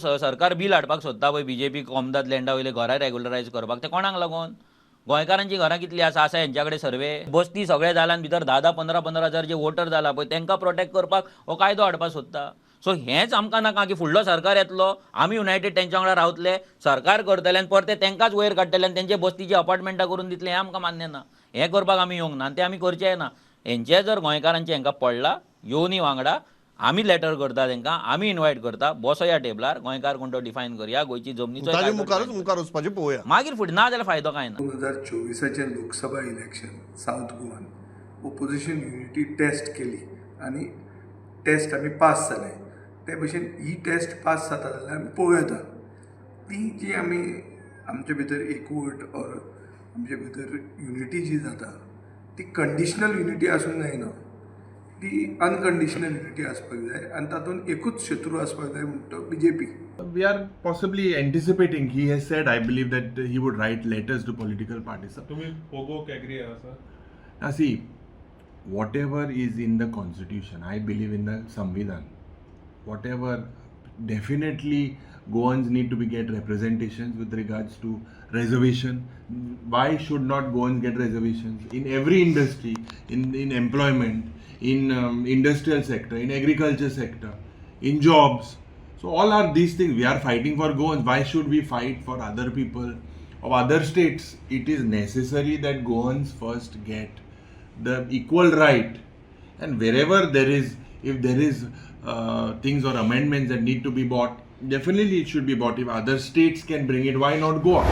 सरकार बील हाडपाक सोदता पळय, बीजेपी कोमदाद लँडा वयले घरां रेगुलरायज करपाक, ते कोणाक लागून? गोंयकारांची घरां कितलीं आसा, आसा हेंच्या कडेन सर्वे? बस्ती सगळे जाल्या आनी भितर 10 10 15 15 हजार जे वोटर जाला पळय, तेंकां प्रोटेक्ट करपाक हो कायदो हाडपाक सोदता. सो हेंच आमकां नाका की फुडलो सरकार येतलो, आमी युनायटेड तेंच्या वांगडा रावतले, सरकार करतले आनी परते तेंकांच वयर काडटले आनी तेंचे बस्तीची अपार्टमेंटां करून दितले, हें आमकां मान्य ना. हें करपाक आमी येवंक ना आनी तें आमी करचेंय ना. हेंचें जर गोंयकारांचें हेंकां पडलां, येवनी वांगडा. आमी लेटर करता तेंकां, आमी इनवायट करता, बसोया टेबलार, गोंयकार कोण तो डिफायन करया, गोंयची जमनीचो ताजे मुखारूच मुखार वचपाचें पळोवया. मागीर फुडें ना जाल्यार फायदो कांय ना. 2024चें लोकसभा इलेक्शन सावथ गोवान ओपोजिशन युनिटी टेस्ट केली आनी टेस्ट आमी पास जाले. ते भशेन ही टेस्ट पास जाता जाल्यार आमी पळोवं येता. ती जी आमी आमचे भितर एकवट ऑर आमचे भितर युनिटी जी जाता, ती कंडिशनल युनिटी आसूंक जायना, ती अनकंडिशनल युनिटी आसपाक जाय आनी तातूंत एकूच शत्रू आसपाक जाय म्हणटा तो BJP. We are possibly anticipating. He has said, I believe, that he would write letters to political parties. तुम्ही पोगोक एग्री आसा? Now, see, whatever is in the constitution, I believe in the Samvidhan. Whatever, definitely Goans need to be get representations with regards to reservation. Why should not Goans get reservations in every industry, in employment, in industrial sector, in agriculture sector, in jobs? So all are these things. We are fighting for Goans. Why should we fight for other people of other states? It is necessary that Goans first get the equal right, and wherever there is, if there is things or amendments that need to be bought, definitely it should be bought. If other states can bring it, why not Goa?